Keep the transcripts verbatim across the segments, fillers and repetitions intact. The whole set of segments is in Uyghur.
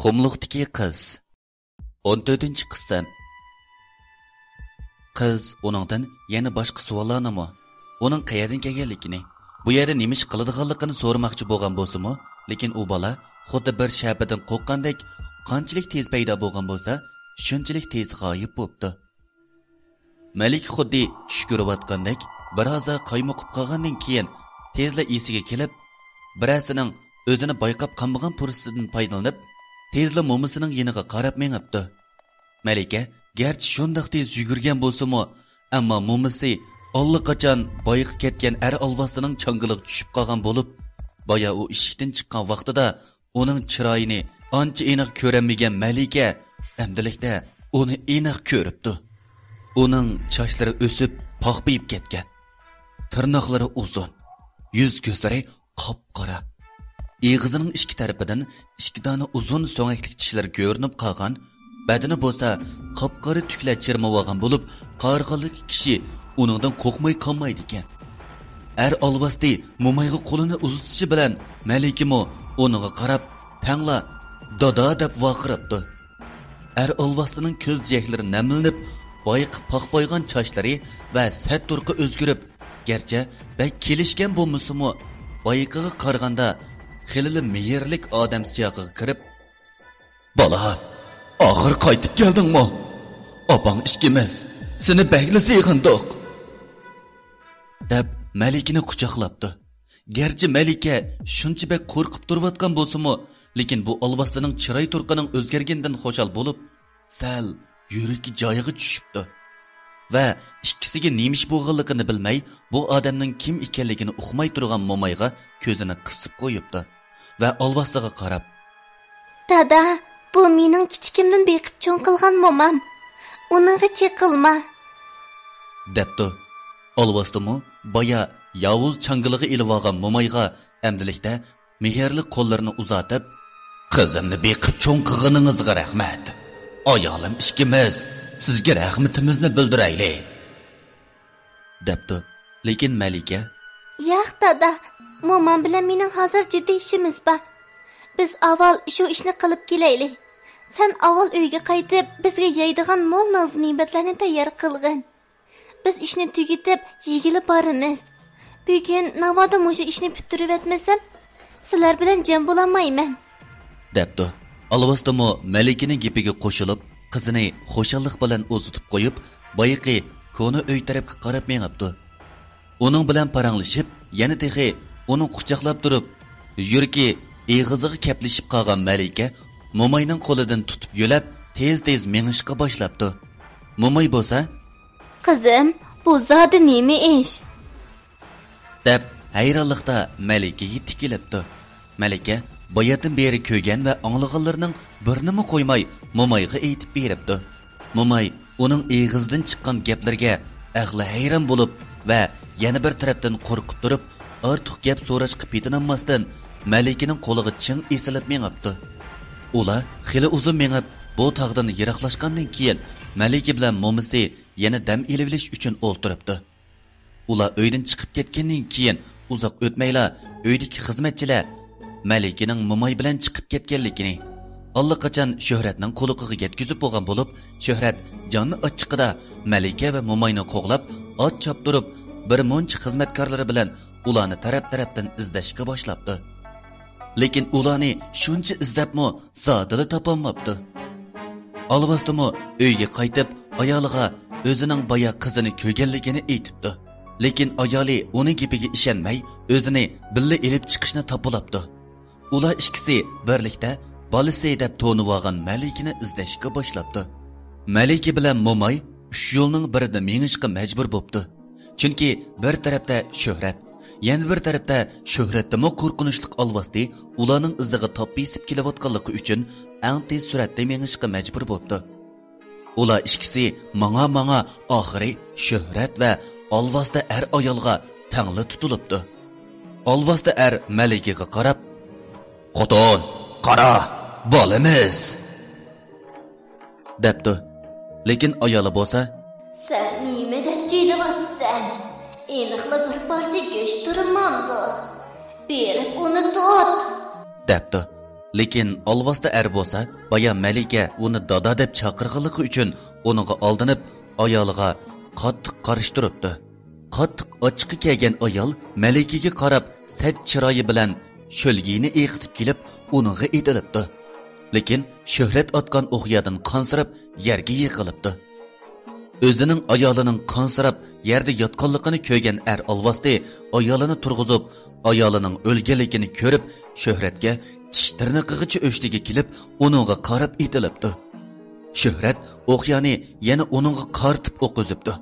قۇملۇقتىكى قىز. ئون تۆتىنچى قىسىم. قىز ئۇنىڭدىن يەنە باشقا سوئاللارنىمۇ، ئۇنىڭ قەيەردىن كەلگەنلىكىنى، بۇ يەردە نېمە ئىش قىلىدىغانلىقىنى سورىماقچى بولغان بولسىمۇ، لېكىن ئۇ بالا خۇددى بىر شەپىدىن قورققاندەك، قانچىلىك تېز پەيدا بولغان بولسا، شۇنچىلىك تېز غايىب بوپتۇ. مەلىكە خۇددى چۈش كۆرۈۋاتقاندەك بىر ھازا قايمۇقۇپ قالغاندىن كېيىن، تېزلا ئېسىگە كېلىپ، بىرەرسىنىڭ ئۆزىنى بايقاپ قالمىغان پۇرسىتىدىن پايدىلىنىپ، تېزلا مومىسىنىڭ يېنىغا قاراپ مېڭىپتۇ. مەلىكە گەرچە شۇنداق تېز يۈگۈرگەن بولسىمۇ، ئەمما مومىسى ئاللىقاچان بايىقى كەتكەن ئەر ئالۋاستىنىڭ چاڭگىلىغا چۈشۈپ قالغان بولۇپ، بايا ئۇ ئىشىكتىن چىققان ۋاقتىدا ئۇنىڭ چىرايىنى ئانچە ئېنىق كۆرەلمىگەن مەلىكە ئەمدىلىكتە ئۇنى ئېنىق كۆرۈپتۇ. ئۇنىڭ چاچلىرى ئۆسۈپ، پاخپىيىپ كەتكەن. تىرناقلىرى ئۇزۇن، يۈز-كۆزلىرى قاپقارا. ئېغىزىنىڭ ئىككى تەرىپىدىن ئىككى دانە ئۇزۇن سۆڭەكلىك چىشلىرى كۆرۈنۈپ قالغان، بەدىنى بولسا قاپقارا تۈكلەر چىرمىۋالغان بولۇپ، قارىغانلىكى كىشى ئۇنىڭدىن قورقماي قالمايدىكەن. ئەر ئالۋاستى مومايغا قولىنى ئۇزىتىشى بىلەن، مەلىكىمۇ ئۇنىڭغا قاراپ، تەڭلا «دادا» دەپ ۋارقىراپتۇ. ئەر ئالۋاستىنىڭ كۆز جىيەكلىرى نەملىنىپ، بايىقى پاخپايغان چاچلىرى ۋە سەت تۇرقى ئۆزگىرىپ، گەرچە بەك كېلىشكەن بولمىسىمۇ، بايىقىغا قارىغاندا خېلىلا مېھىرلىك ئادەم سىياقىغا كىرىپ، «بالا، ئاخىر قايتىپ كەلدىڭمۇ؟ ئاپاڭ ئىككىمىز سېنى بەكلا سېغىندۇق» دەپ، مەلىكىنى قۇچاقلاپتۇ. گەرچە مەلىكە شۇنچە بەك قورقۇپ تۇرۇۋاتقان بولسىمۇ، لېكىن بۇ ئالۋاستىنىڭ چىراي تۇرقىنىڭ ئۆزگەرگىنىدىن خۇشال بولۇپ، سەل يۈرىكى جايىغا چۈشۈپتۇ ۋە ئىككىسىگە نېمە ئىش بولغانلىقىنى بىلمەي، بۇ ئادەمنىڭ كىم ئىكەنلىكىنى ئۇقماي تۇرغان مومايغا كۆزىنى قىسىپ قويۇپتۇ ۋە ئالۋاستىغا قاراپ، «دادا، بۇ مېنىڭ كىچىكىمدىن بېقىپ چوڭ قىلغان مومام. ئۇنىڭغا چېقىلما» دەپتۇ. ئالۋاستىمۇ بايا ياۋۇز چاڭگىلىغا ئېلىۋالغان مومايغا ئەمدىلىكتە مېھىرلىك قوللىرىنى ئۇزاتىپ، «قىزىمنى بېقىپ چوڭ قىلغىنىڭىزغا رەھمەت. ئايالىم ئىككىمىز سىزگە رەھمىتىمىزنى بىلدۈرەيلى» دەپتۇ. لېكىن مەلىكە، «ياق، دادا، مومام بىلەن مېنىڭ ھازىر جىددىي ئىشىمىز بار. بىز ئاۋۋال شۇ ئىشنى قىلىپ كېلەيلى. سەن ئاۋۋال ئۆيگە قايتىپ، بىزگە يەيدىغان مول نازۇ-نېمەتلەرنى تەييار قىلغىن. بىز ئىشنى تۈگىتىپ، يېگىلى بارىمىز. بۈگۈن ناۋادا مۇشۇ ئىشنى پۈتتۈرۈۋەتمىسەم، سىلەر بىلەن جەم بولالمايمەن» دەپتۇ. ئالۋاستىمۇ مەلىكىنىڭ گېپىگە قوشۇلۇپ، قىزىنى خۇشاللىق بىلەن ئۇزىتىپ قويۇپ، بايىقى كونا ئۆي تەرەپكە قاراپ مېڭىپتۇ. ئۇنىڭ بىلەن پاراڭلىشىپ، يەنە تېخى ئۇنى قۇچاقلاپ تۇرۇپ، يۈرىكى ئېغىزىغا كەپلىشىپ قالغان مەلىكە موماينىڭ قولىدىن تۇتۇپ يۆلەپ، تېز-تېز مېڭىشقا باشلاپتۇ. موماي بولسا، «قىزىم، بۇ زادى نېمە ئىش؟» دەپ ھەيرانلىقتا مەلىكىگە تىكىلىپتۇ. مەلىكە باياتىن بېرى كۆرگەن ۋە ئاڭلىغانلىرىنىڭ بىرىنىمۇ قويماي مومايغا ئېيتىپ بېرىپتۇ. موماي ئۇنىڭ ئېغىزىدىن چىققان گەپلىرىگە ئەقلى ھەيران بولۇپ ۋە يەنە بىر تەرەپتىن قورقۇپ تۇرۇپ، ئارتۇق گەپ سوراشقا پېتىنالماستىن، مەلىكىنىڭ قولىغا چىڭ ئېسىلىپ مېڭىپتۇ. ئۇلار خېلى ئۇزۇن مېڭىپ، بۇ تاغدىن يىراقلاشقاندىن كېيىن، مەلىكە بىلەن مومىسى يەنە دەم ئېلىۋېلىش ئۈچۈن ئولتۇرۇپتۇ. ئۇلار ئۆيدىن چىقىپ كەتكەندىن كېيىن، ئۇزاق ئۆتمەيلا ئۆيدىكى خىزمەتچىلەر مەلىكىنىڭ موماي بىلەن چىقىپ كەتكەنلىكىنى، ئاللىقاچان شۆھرەتنىڭ قۇلىقىغا يەتكۈزۈپ بولغان بولۇپ، شۆھرەت جاننى ئاچچىقىدا مەلىكە ۋە موماينى قوغلاپ، ئات چاپتۇرۇپ، بىر مۇنچە خىزمەتكارلىرى بىلەن ئۇلارنى تەرەپ-تەرەپتىن ئىزدەشكە باشلاپتۇ. لېكىن ئۇلارنى شۇنچە ئىزدەپمۇ زادىلا تاپالماپتۇ. ئالۋاستىمۇ ئۆيگە قايتىپ، ئايالىغا ئۆزىنىڭ بايا قىزىنى كۆرگەنلىكىنى ئېيتىپتۇ. لېكىن ئايالى ئۇنىڭ گېپىگە ئىشەنمەي، ئۆزىنى بىللە ئېلىپ چىقىشنى تاپىلاپتۇ. ئۇلار ئىككىسى بىرلىكتە بالىسى دەپ تونۇۋالغان مەلىكىنى ئىزدەشكە باشلاپتۇ. مەلىكە بىلەن موماي ئۈچ يولنىڭ بىرىدە مېڭىشقا مەجبۇر بوپتۇ. چۈنكى بىر تەرەپتە شۆھرەت، يەنە بىر تەرەپتە شۆھرەتتىنمۇ قورقۇنچلۇق ئالۋاستى ئۇلارنىڭ ئىزىغا تاپ بېسىپ كېلىۋاتقانلىقى ئۈچۈن ئەڭ تېز سۈرئەتتە مېڭىشقا مەجبۇر بوپتۇ. ئۇلار ئىككىسى ماڭا-ماڭا ئاخىرى شۆھرەت ۋە ئالۋاستى ئەر-ئايالغا تەڭلا تۇتۇلۇپتۇ. ئالۋاستى ئەر مەلىكىگە قاراپ، «خوتۇن، قارا، بالىمىز!» دەپتۇ. لېكىن ئايالى بولسا، «سەن نېمە دەپ جېلىۋاتىسەن؟ ئېنىقلا بىر پارچە گۆش تۇرمامدۇ؟ بېرىپ ئۇنى تۇت!» دەپتۇ. لېكىن ئالۋاستى ئەر بولسا، بايا مەلىكە ئۇنى دادا دەپ چاقىرغانلىقى ئۈچۈن ئۇنىڭغا ئالدىنىپ، ئايالىغا قاتتىق قارشى تۇرۇپتۇ. قاتتىق ئاچچىقى كەلگەن ئايال مەلىكىگە قاراپ سەت چىرايى بىلەن شۆلگىيىنى ئېقىتىپ كېلىپ، ئۇنىڭغا ئېتىلىپتۇ. لېكىن شۆھرەت ئاتقان ئوقيادىن قانسىراپ يەرگە يىقىلىپتۇ. ئۆزىنىڭ ئايالىنىڭ قانسىراپ يەردە ياتقانلىقىنى كۆرگەن ئەر ئالۋاستى ئايالىنى تۇرغۇزۇپ، ئايالىنىڭ ئۆلگەنلىكىنى كۆرۈپ، شۆھرەتكە چىش تىرنىقىغىچە ئۆكسىگە كېلىپ، ئۇنىڭغا قاراپ ئېتىلىپتۇ. شۆھرەت ئوقيانى يەنە ئۇنىڭغا قارىتىپ ئوق ئۈزۈپتۇ.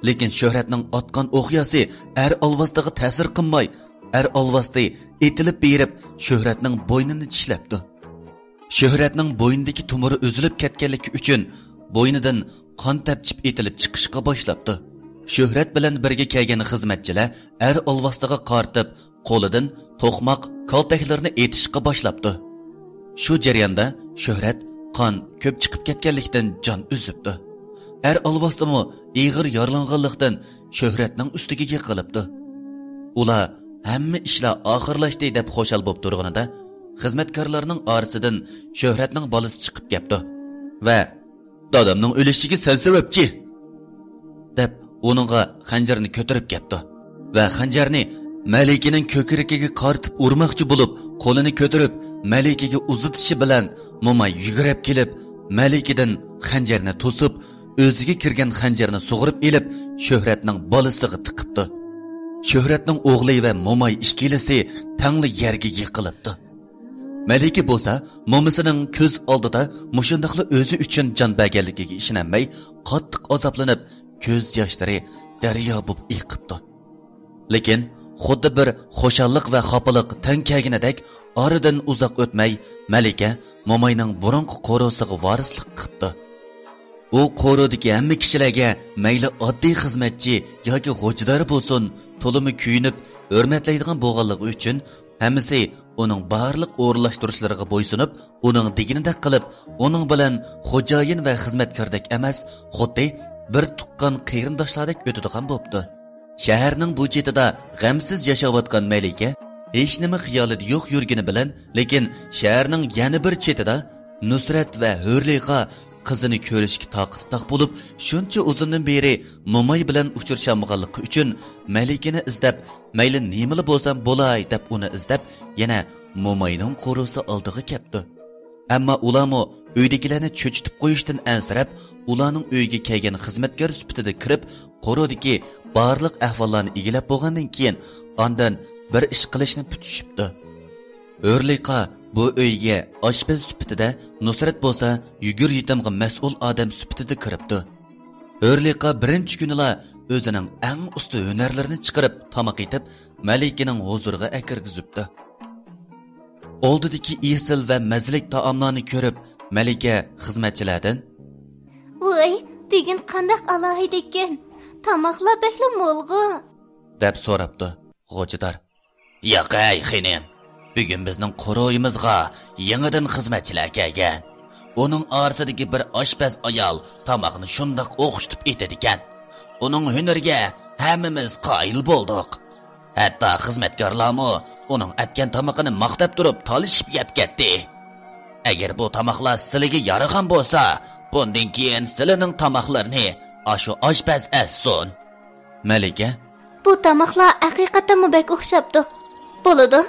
لېكىن شۆھرەتنىڭ ئاتقان ئوقياسى ئەر ئالۋاستىغا تەسىر قىلماي، ئەر ئالۋاستى ئېتىلىپ بېرىپ، شۆھرەتنىڭ بوينىنى چىشلەپتۇ. شۆھرەتنىڭ بوينىدىكى تومۇرى ئۈزۈلۈپ كەتكەنلىكى ئۈچۈن، بوينىدىن قان تەپچىپ ئېتىلىپ چىقىشقا باشلاپتۇ. شۆھرەت بىلەن بىرگە كەلگەن خىزمەتچىلەر ئەر ئالۋاستىغا قارىتىپ، قولىدىن توقماق، كالتەكلىرىنى ئېتىشقا باشلاپتۇ. شۇ جەرياندا شۆھرەت قان كۆپ چىقىپ كەتكەنلىكتىن جان ئۈزۈپتۇ. ئەر ئالۋاستىمۇ ئېغىر يارىلانغانلىقتىن شۆھرەتنىڭ ئۈستىگە يىقىلىپتۇ. ئۇلار ھەممە ئىشلار ئاخىرلاشتى دەپ خۇشال بولۇپ تۇرغىنىدا، خىزمەتكارلارنىڭ ئارىسىدىن شۆھرەتنىڭ بالىسى چىقىپ كەپتۇ ۋە «دادامنىڭ ئۆلۈشىگە سەن سەۋەبچى!» دەپ، ئۇنىڭغا خەنجەرنى كۆتۈرۈپ كەپتۇ ۋە خەنجەرنى مەلىكىنىڭ كۆكرىكىگە قارىتىپ ئۇرماقچى بولۇپ، قولىنى كۆتۈرۈپ، مەلىكىگە ئۇزىتىشى بىلەن، موماي يۈگۈرۈپ كېلىپ، مەلىكىدىن خەنجەرنى توسۇپ، ئۆزىگە كىرگەن خەنجەرنى سۇغۇرۇپ ئېلىپ، شۆھرەتنىڭ بالىسىغا تىقىپتۇ. شۆھرەتنىڭ ئوغلى ۋە موماي ئىككىلىسى تەڭلا يەرگە يىقىلىپتۇ. مەلىكە بولسا مومىسىنىڭ كۆز ئالدىدا مۇشۇنداقلا ئۆزى ئۈچۈن جان بەرگەنلىكىگە ئىشىنەلمەي، قاتتىق ئازابلىنىپ، كۆز ياشلىرى دەريا بولۇپ ئېقىپتۇ. لېكىن خۇددى بىر خۇشاللىق ۋە خاپىلىق تەڭ كەلگىنىدەك، ئارىدىن ئۇزاق ئۆتمەي، مەلىكە موماينىڭ بۇرۇنقى قورۇسىغا ۋارىسلىق قىپتۇ. ئۇ قورۇدىكى ھەممە كىشىلەرگە، مەيلى ئاددىي خىزمەتچى ياكى غوجىدار بولسۇن، تولىمۇ كۆيۈنۈپ ھۆرمەتلەيدىغان بولغانلىقى ئۈچۈن، ھەممىسى ئۇنىڭ بارلىق ئورۇنلاشتۇرۇشلىرىغا بويسۇنۇپ، ئۇنىڭ دېگىنىدەك قىلىپ، ئۇنىڭ بىلەن خوجايىن ۋە خىزمەتكاردەك ئەمەس، خۇددى بىر تۇغقان قېرىنداشلاردەك ئۆتىدىغان بوپتۇ. شەھەرنىڭ بۇ چېتىدا غەمسىز ياشاۋاتقان مەلىكە ھېچنېمە خىيالىدا يوق يۈرگىنى بىلەن، لېكىن شەھەرنىڭ يەنە بىر چېتىدا نۇسرەت ۋە ھۆرلىقا قىزىنى كۆرۈشكە تاقىتى تاق بولۇپ، شۇنچە ئۇزۇندىن بېرى موماي بىلەن ئۇچرىشالمىغانلىقى ئۈچۈن مەلىكىنى ئىزدەپ، مەيلى نېمىلا بولسام بولاي دەپ ئۇنى ئىزدەپ، يەنە موماينىڭ قورۇسى ئالدىغا كەپتۇ. ئەمما ئۇلارمۇ ئۆيدىكىلەرنى چۆچۈتۈپ قويۇشتىن ئەنسىرەپ، ئۇلارنىڭ ئۆيىگە كەلگەن خىزمەتكار سۈپىتىدە كىرىپ، قورۇدىكى بارلىق ئەھۋاللارنى ئىگىلەپ بولغاندىن كېيىن، ئاندىن بىر ئىش قىلىشنى پۈتۈشۈپتۇ. ھۆرلىقا بۇ ئۆيگە ئاشپەز سۈپىتىدە، نۇسرەت بولسا يۈگۈر يېتىمغا مەسئۇل ئادەم سۈپىتىدە كىرىپتۇ. ھۆرلىقا بىرىنچى كۈنىلا ئۆزىنىڭ ئەڭ ئۇستا ھۈنەرلىرىنى چىقىرىپ تاماق ئېتىپ، مەلىكىنىڭ ھۇزۇرىغا ئەكىرگۈزۈپتۇ. ئالدىدىكى ئېسىل ۋە مەززىلىك تائاملارنى كۆرۈپ، مەلىكە خىزمەتچىلەردىن، «ۋاي، بۈگۈن قانداق ئالاھىدە ئىكەن! تاماقلار بەكلا مولغۇ!» دەپ سوراپتۇ. غوجىدار، «ياقەي، خېنىم، بۈگۈن بىزنىڭ قورۇيىمىزغا يېڭىدىن خىزمەتچىلەر كەلگەن. ئۇنىڭ ئارىسىدىكى بىر ئاشپەز ئايال تاماقنى شۇنداق ئوخشىتىپ ئېتىدىكەن. ئۇنىڭ ھۈنىرىگە ھەممىمىز قايىل بولدۇق. ھەتتا خىزمەتكارلارمۇ ئۇنىڭ ئەتكەن تامىقىنى ماختاپ تۇرۇپ تالىشىپ يەپ كەتتى. ئەگەر بۇ تاماقلار سىلىگە يارىغان بولسا، بۇندىن كېيىن سىلىنىڭ تاماقلىرىنى ئاشۇ ئاشپەز ئەتسۇن.» مەلىكە، «بۇ تاماقلار ھەقىقەتەنمۇ بەك ئوخشاپتۇ. بولىدۇ،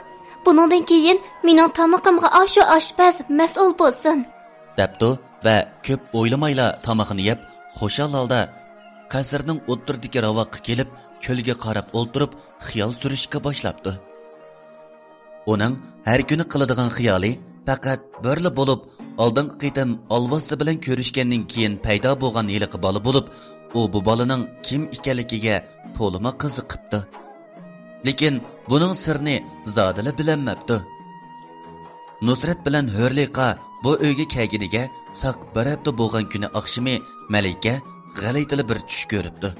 بۇنىڭدىن كېيىن مېنىڭ تامىقىمغا ئاشۇ ئاشپەز مەسئۇل بولسۇن.» دەپتۇ ۋە كۆپ ئويلىمايلا تامىقىنى يەپ، خۇشال ھالدا قەسىرنىڭ ئوتتۇرىدىكى راۋاققا كېلىپ، كۆلگە قاراپ ئولتۇرۇپ، خىيال سۈرۈشكە باشلاپتۇ. ئۇنىڭ ھەر كۈنى قىلىدىغان خىيالى پەقەت بىرلا بولۇپ، ئالدىنقى قېتىم ئالۋاستى بىلەن كۆرۈشكەندىن كېيىن پەيدا بولغان ھېلىقى بالا بولۇپ، ئۇ بۇ بالىنىڭ كىم ئىكەنلىكىگە تولىمۇ قىزىقىپتۇ. لېكىن بۇنىڭ سىرىنى زادىلا بىلەلمەپتۇ. نۇسرەت بىلەن ھۆرلىقا بۇ ئۆيگە كەلگىنىگە ساق بىر ھەپتە بولغان كۈنى ئاخشىمى مەلىكە غەلىتىلا بىر چۈش كۆرۈپتۇ.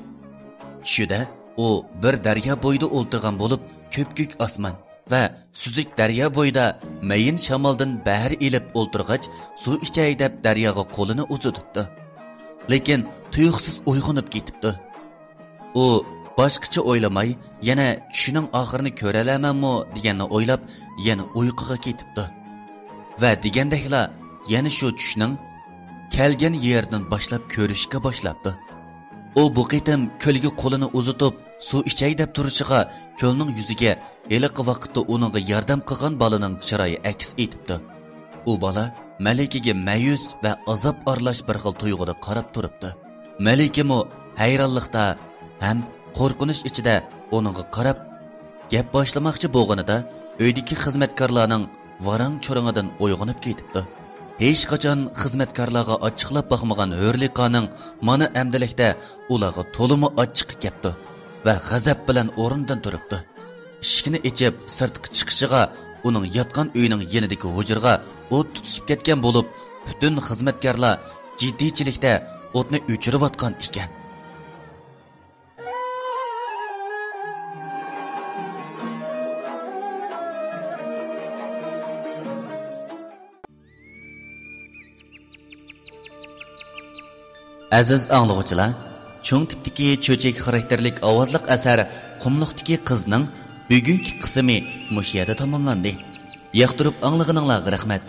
چۈشىدە ئۇ بىر دەريا بويىدا ئولتۇرغان بولۇپ، كۆپكۆك ئاسمان ۋە سۈزۈك دەريا بويىدا مەيىن شامالدىن بەھر ئېلىپ ئولتۇرغاچ، سۇ ئىچەي دەپ دەرياغا قولىنى ئۇزىتىپتۇ. لېكىن تۇيۇقسىز ئويغىنىپ كېتىپتۇ. ئۇ باشقىچە ئويلىماي، يەنە چۈشنىڭ ئاخىرىنى كۆرەلەرمەنمۇ دېگەننى ئويلاپ، يەنە ئۇيقۇغا كېتىپتۇ. ۋە دېگەندەكلا يەنە شۇ چۈشنىڭ كەلگەن يېرىدىن باشلاپ كۆرۈشكە باشلاپتۇ. ئۇ بۇ قېتىم كۆلگە قولىنى ئۇزىتىپ، سۇ ئىچەي دەپ تۇرۇشىغا، كۆلنىڭ يۈزىگە ھېلىقى ۋاقىتتا ئۇنىڭغا ياردەم قىلغان بالىنىڭ چىرايى ئەكس ئېتىپتۇ. ئۇ بالا مەلىكىگە مەيۈس ۋە ئازاب ئارىلاش بىر خىل تۇيغۇدا قاراپ تۇرۇپتۇ. مەلىكىمۇ ھەيرانلىقتا ھەم قورقۇنچ ئىچىدە ئۇنىڭغا قاراپ گەپ باشلىماقچى بولغىنىدا، ئۆيدىكى خىزمەتكارلارنىڭ ۋاراڭ-چۇرۇڭىدىن ئويغىنىپ كېتىپتۇ. ھېچقاچان خىزمەتكارلارغا ئاچچىقلاپ باقمىغان ھۆرلىقانىڭ مانا ئەمدىلىكتە ئۇلارغا تولىمۇ ئاچچىقى كەپتۇ ۋە غەزەپ بىلەن ئورنىدىن تۇرۇپتۇ. ئىشىكنى ئېچىپ سىرتقا چىقىشىغا، ئۇنىڭ ياتقان ئۆيىنىڭ يېنىدىكى ھۇجرىغا ئوت تۇتىشىپ كەتكەن بولۇپ، پۈتۈن خىزمەتكارلار جىددىيچىلىكتە ئوتنى ئۆچۈرۈۋاتقان ئىكەن. ئەزىز ئاڭلىغۇچىلار، چوڭ تىپتىكى چۆچەك خاراكتېرلىك ئاۋازلىق ئەسەر قۇملۇقتىكى قىزنىڭ بۈگۈنكى قىسمى مۇشۇ يەردە تاماملاندى. ياقتۇرۇپ ئاڭلىغىنىڭلارغا رەھمەت.